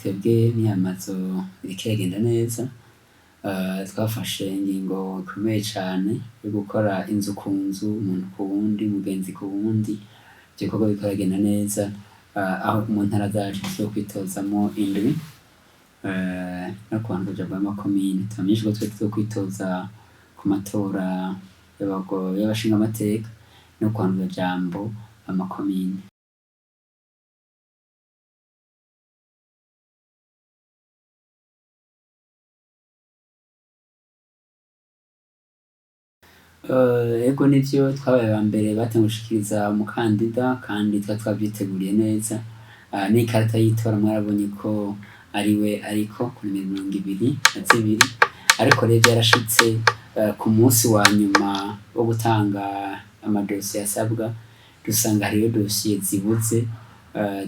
Twebwe imyiyamamazo iriko iragenda neza. Twafashe ingingo ikomeye cane yo gukora inzu ku nzu, umuntu ku wundi, umugenzi ku wundi. Ivyo bikorwa biriko biragenda neza, aho mu ntara zacu tuzokwitozamwo indwi, no ku bantu b'amakomine. Tubamenyeshe ko twe tuzokwitoza ku matora y'abashingamateka no ku jambo amakomine. Ego nivyo, twabaye aba mbere batanguye gushikiriza umukandida, kandi twari twavyiteguriye neza. N'ikarata y'itora mwarabonye ko ariwe ariko ku nimero 22. Ariko rero vyarashitse ku munsi wa nyuma wo gutanga amadosiye asabwa, dusanga hariyo dosiye zibuze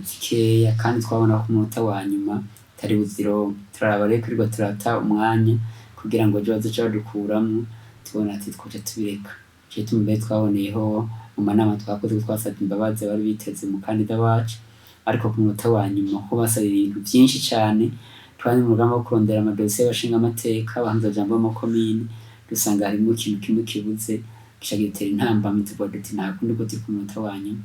zikeya, kandi twabona ko umunota wa nyuma tutari buzironke. Turaraba rero kwirirwa turata umwanya kugira ngo ejo bazoce badukuramwo, tubona ati twoca tubireka. Nico gituma mbere twaboneyeho mu manama twakoze ko twasavye imbabazi abari biteze umukandida wacu, ariko ku munota wa nyuma kuko basaba ibintu vyinshi cane, twari mu rugamba rwo kurondera amadosiye y'abashingamateka, abahanuzwajambo b'amakomine, dusanga harimwo ikintu kimwe kibuze, gica gitera intambamyi, tuvuga duti nta kundi ko turi ku munota wa nyuma.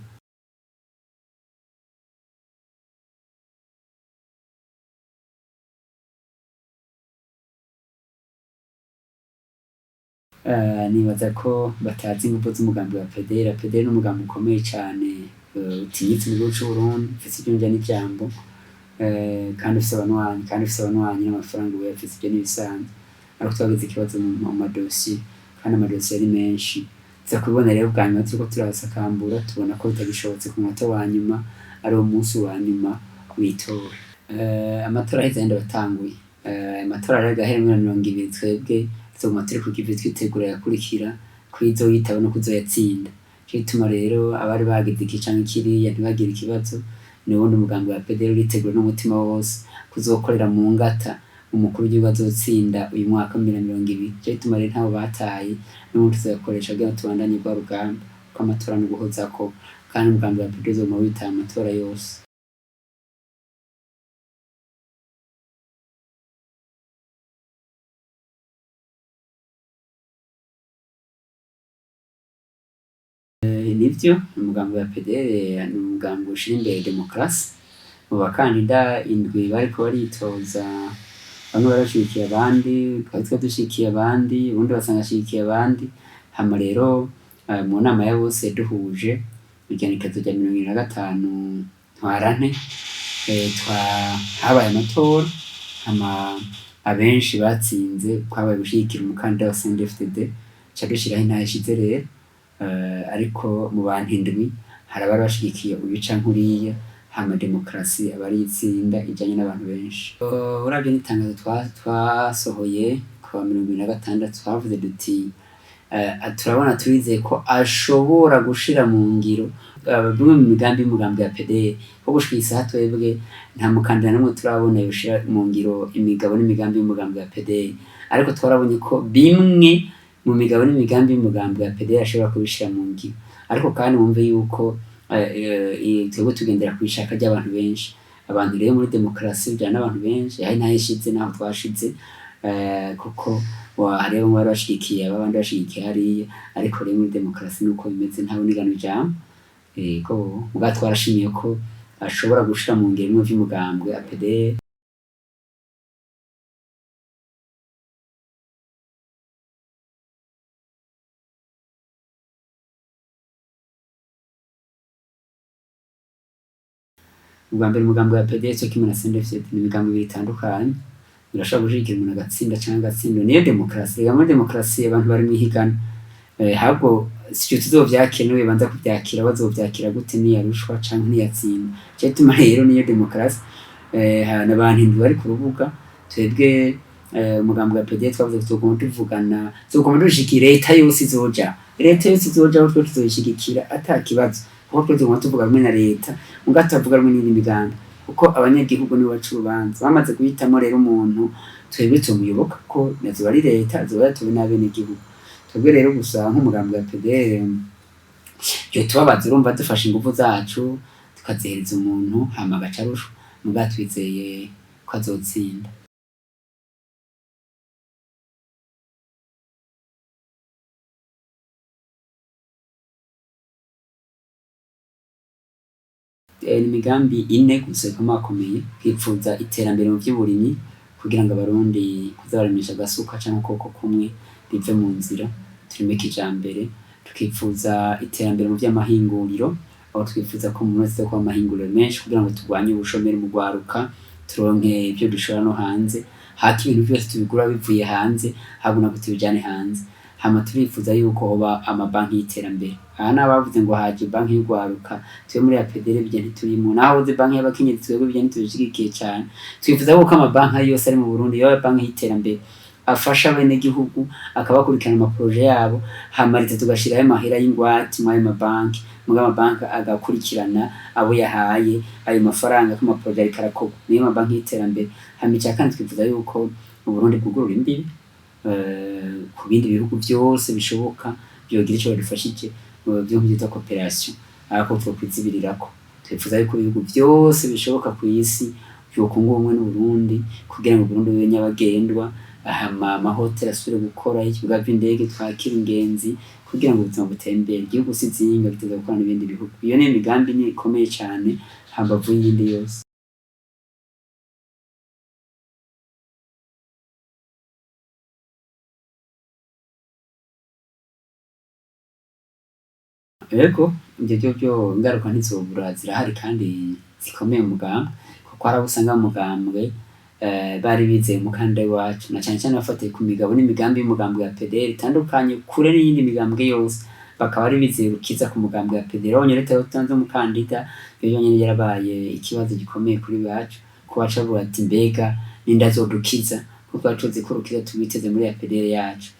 Nibaza ko batazi inguvu z'umugambi wa PDR. PDR ni umugambi ukomeye cane, utinyitse mu gihugu c'Uburundi, ufise ivyumviro n'ijambo, kandi ufise abanywanyi, kandi ufise abanywanyi n'amafaranga uyafise, ivyo n'ibisanzwe. Ariko twagize ikibazo mu madosiye, kandi amadosiye ari menshi. Tuza kubibona rero bwa nyuma turiko turasakambura, tubona ko bitagishobotse ku munota wa nyuma, ari wo munsi wa nyuma w'itora. Amatora aheze ayandi aba atanguye. Amatora rero agahera muri 20, twebwe tuzoguma turi ku kivi twitegura ayakurikira, kuyizoyitaba no kuzoyatsinda. Nico gituma rero abari bagize iki canke kiriya ntibagire ikibazo, nubundi umugambi wa PDR uritegura n'umutima wose kuzokorera mu ngata umukuru w'igihugu azotsinda uyu mwaka wa 2020. Nico gituma rero ntabo bataye, n'ubundi tuzoyakoresha kugira ngo tubandanye rwa rugamba, kuko amatora ni uguhozako, kandi umugambi wa PDR uzoguma witaba amatora yose. Nivyo, umugambi wa PDR ni umugambi ushira imbere demokarasi. Mu bakandida indwi bariko baritoza, bamwe barashigikiye abandi, twari twe dushigikiye abandi, ubundi basanga ashigikiye abandi. Hama rero mu nama ya bose duhuje igenekerezo rya 25 Ntwarante, habaye amatora, hama abenshi batsinze kwabaye gushigikira umukandida wa CNDD-FDD, ca dushiraho intahe ishize rero. Ariko mu bantu indwi hari abari bashigikiye uyu canke uriya, hama demokarasi aba ariyo itsinda ijanye n'abantu benshi. Uravye n'itangazo twasohoye kuwa 26, twavuze duti turabona turizeye ko ashobora gushira mu ngiro bimwe mu migambi y'umugambi wa PDR, ko gushika isaha twebwe nta mukandida n'umwe turabona yoshira mu ngiro imigabo n'imigambi y'umugambi wa PDR, ariko twarabonye ko bimwe mu migabo n'imigambi y'umugambi wa PDR ashobora kubishira mu ngiro. Ariko kandi wumve yuko twebwe tugendera kw'ishaka ry'abantu benshi. Abantu rero muri demokarasi bijana n'abantu benshi, hari n'aho ishize n'aho twashize, kuko hariho bamwe bari bashigikiye aba, abandi bashigikiye hariya, ariko rero muri demokarasi nuko bimeze, ntawe unigana ijambo. Ego, mugabo twarashimiye ko ashobora gushira mu ngiro bimwe vy'umugambwe wa PDR. Ubwa mbere umugambi wa PDR co kimwe na CNDD-FDD ni imigambi ibiri itandukanye. Birashobora gushigikira umuntu agatsinda canke agatsindwa, niyo demokarasi. Rega muri demokarasi abantu bari mw'ihiganwa. Ahubwo sico tuzovyakira, niwe banza kuvyakira, bazovyakira gute niyarushwa canke niyatsinda. Nico gituma rero niyo demokarasi, n'abantu indwi bari ku rubuga. Twebwe umugambi wa PDR twavuze ko tuzoguma tuvugana, tuzoguma dushigikira leta yose izoja. Leta yose izojaho twe tuzoyishigikira ata kibazo, kuko twe tuzoguma tuvuga rumwe na leta, muga tutavuga rumwe n'iyindi migambi, kuko abanyagihugu nibo baca urubanza. Bamaze guhitamwo rero umuntu, twebwe tuzomuyoboka, kuko azoba ari leta, azoba yatowe n'abenegihugu. Twebwe rero gusa nk'umugambi wa PDR vyotubabaza, urumva dufashe inguvu zacu tukazihereza umuntu hama agaca arushwa, muga twizeye ko azotsinda. Imigambi ine gusa ikomakomeye: kwipfuza iterambere mu vy'uburimyi kugira ngo abarundi kuza bararimisha agasuka canke ukuboko kumwe bive mu nzira, turime kijambere. Tukipfuza iterambere mu vy'amahinguriro, aho twifuza ko mu wese kuba amahinguriro menshi kugira ngo turwanye ubushomeri mu rwaruka, turonke ivyo dushora no hanze, hako ibintu vyose tubigura bivuye hanze, habona ko tubijane hanze. Hama turifuza yuko hoba amabanki y'iterambere. Aha n'abavuze ngo haje banki y'urwaruka, twe muri APDR bijya ntiturimo, naho uzi banki y'abakenyezi twebwe bijya ntitubishigikiye cane. Twifuza yuko amabanki yose ari mu Burundi yoba banki y'iterambere afasha abenegihugu, akabakurikirana amaproje yabo, hama leta tugashirayo amahera y'ingwate mw'ayo mabanki, muga amabanki agakurikirana abo yahaye ayo mafaranga ko amaproje ariko arakorwa, niyo mabanki y'iterambere. Hama ica kane, twifuza yuko Uburundi bwugurura imbibe ku bindi bihugu vyose bishoboka vyogira ico badufashije mu vyo vyitwa coopération, ariko twokwizibirirako. Twifuza yuko ibihugu vyose bishoboka kw'isi vyokunga ubumwe n'Uburundi kugira ngo Uburundi bube nyabagendwa, hama amahoteli asubire gukora, ibibuga vy'indege twakire ingenzi kugira ngo ubuzima butembere. Igihugu si izinga, gitegerezwa gukorana n'ibindi bihugu. Iyo ni imigambi ine ikomeye cane hambavu y'iyindi yose. Ego, ivyo vyo ingaruka ntizobura, zirahari kandi zikomeye mu mugambwe, kuko hari abo usanga mu mugambwe bari bizeye umukandida w'iwacu, na cane cane bafatiye ku migabo n'imigambi y'umugambwe wa PDR itandukanye kure n'iyindi migambwe yose, bakaba bari bizeye urukiza ku mugambwe wa PDR. Babonye leta yotanze umukandida, ivyo vyonyene vyarabaye ikibazo gikomeye kuri bacu, ko baca bavuga ati mbega ninde azodukiza, kuko twari tuzi ko urukiza turwiteze muri APDR yacu.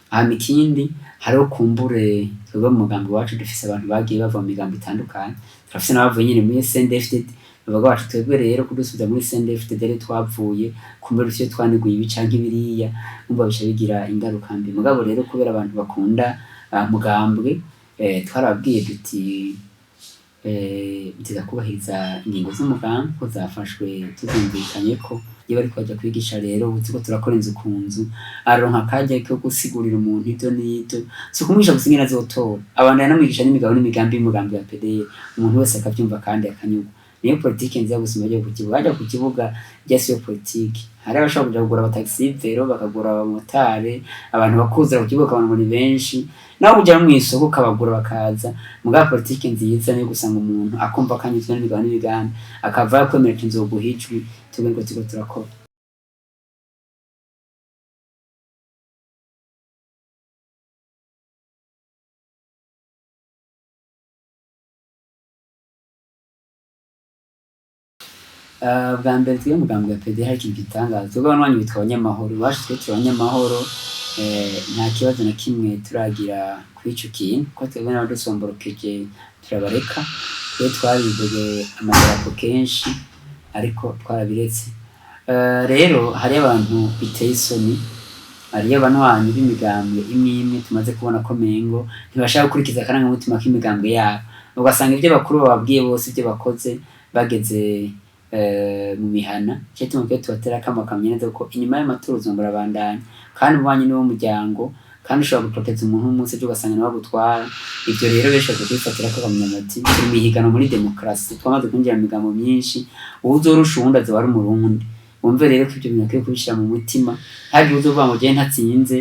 Hama ikindi, hariho kumbure twebwe mu mugambi wacu dufise abantu bagiye bava mu migambi itandukanye, turafise n'abavuye nyene muri CNDD-FDD, bavuga bati twebwe rero kudusubiza muri CNDD-FDD rero twavuye kumbure dufise twaniguye ibi canke biriya, umva bica bigira ingaruka mbi. Mugabo rero kubera abantu bakunda mugambwe, twarababwiye duti biteza kubahiriza ingingo z'umugambi ko zafashwe tuzumvikanyeko. Iyo bariko baja kwigisha rero ubu turiko turakora inzu ku nzu, aronka akaryo ko gusigurira umuntu ivyo n'ivyo, si ukumwigisha gusa ingene azotora, abandanya anamwigisha n'imigabo n'imigambi y'umugambi wa PDR, umuntu wese akavyumva kandi akanyurwa. Niyo politike nziza gusumba iyo ku kibuga. Harya ku kibuga irya siyo politike. Hariho abashobora kuja kugura abataxi vero, bakagura abamotari, abantu bakuzura ku kibuga ukabona ngo ni benshi, nawe uja mw'isoko ukabagura bakaza. Mugabo politike nziza niyo gusanga umuntu akumva akanyuzwe n'imigabo n'imigambi, akava yakwemera ati nzoguha ijwi, twebwe niko turiko turakora. Bwa mbere twebwe umugambi wa PD hari ikintu gitangaza. Twebwe abanywanyi bitwa abanyamahoro, iwacu twe turi abanyamahoro, nta kibazo na kimwe turagira kuri ico kintu, kuko twebwe n'abadusomborokeje turabareka. Twe twaribwe amadarapo kenshi ariko twarabiretse. Rero hariyo abantu biteye isoni, hariyo abanywanyi b'imigambwe imwe imwe tumaze kubona ko mengo ntibashaka gukurikiza akarangamutima k'imigambwe yabo, ugasanga ivyo bakuru bababwiye bose ivyo bakoze bageze mu mihana. Nico gituma twe tubatera akamo bakamenya neza ko inyuma y'amatora ubuzima burabandanya, kandi umubanyi ni uw'umuryango, kandi ushobora gutoteza umuntu umunsi ejo ugasanga niwe agutwara. Ivyo rero benshi bakwiye kubifatirako bakamenya bati turi mw'ihiganwa muri demokarasi, twamaze kwinjira mu migambo myinshi, uwuzorusha uwundi azoba ari umurundi. Wumve rero ko ivyo bintu bakwiye kubishira mu mutima, ntihagire uwuzovuga ngo jewe ntatsinze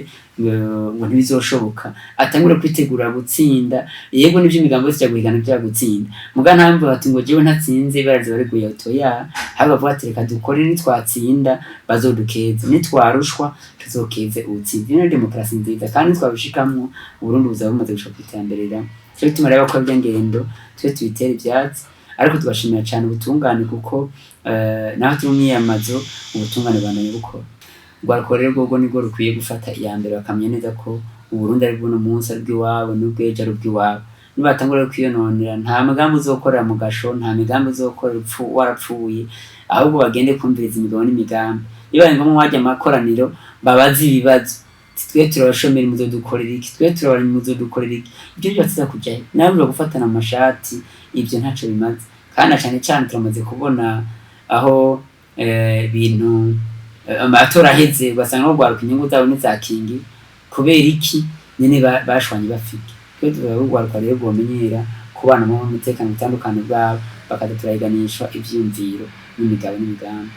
ngo ntibizoshoboka, atangure kwitegura gutsinda. Yego nivyo imigambo yose ija guhigana ivya gutsinda, muga ntamve bati ngo jewe ntatsinze ibara rizoba riguye, oya, ahubwo bavuga ati reka dukore, nitwatsinda bazodukeze, nitwarushwa tuzokeze uwutsinze. Iyo niyo demokarasi nziza, kandi nitwabishikamwo Uburundi buzaba bumaze gushika kw'iterambere rirama. Nico gituma rero abakora irya ngendo twe tubitera ivyatsi, ariko tugashimira cane ubutungane kuko naho turi mu myiyamazo ubutungane bubandanya bukora. Urwaruka rero rworwo nirwo rukwiye gufata iya mbere, bakamenya neza ko Uburundi ari bw'uno munsi, ari ubw'iwabo, n'ubw'ejo ari ubw'iwabo. Nibatangura rero kwiyononera, nta migambi uzokorera mu gasho, nta migambi uzokorera warapfuye, ahubwo bagende kumviriza imigabo n'imigambi. Bibaye ngombwa harya amakoraniro babaze ibibazo, twe turabashomeri muzodukorera iki, twe turabarimyi muzodukorera iki, ivyo vyose tuza kujayo. Nawe gufatana amashati, ivyo ntaco bimaze. Kandi na cane cane turamaze kubona aho Ibintu amatora aheze, ugasanga urwaruka inyungu zabo ntizakingi. Kubera iki nyene bashwanye bafike? Twe tuvuga ko urwaruka rero rwomenyera kubana mu mutekano, ubutandukane bwabo, bakaza turahiganishwa ivyiyumviro n'imigabo n'imigambi.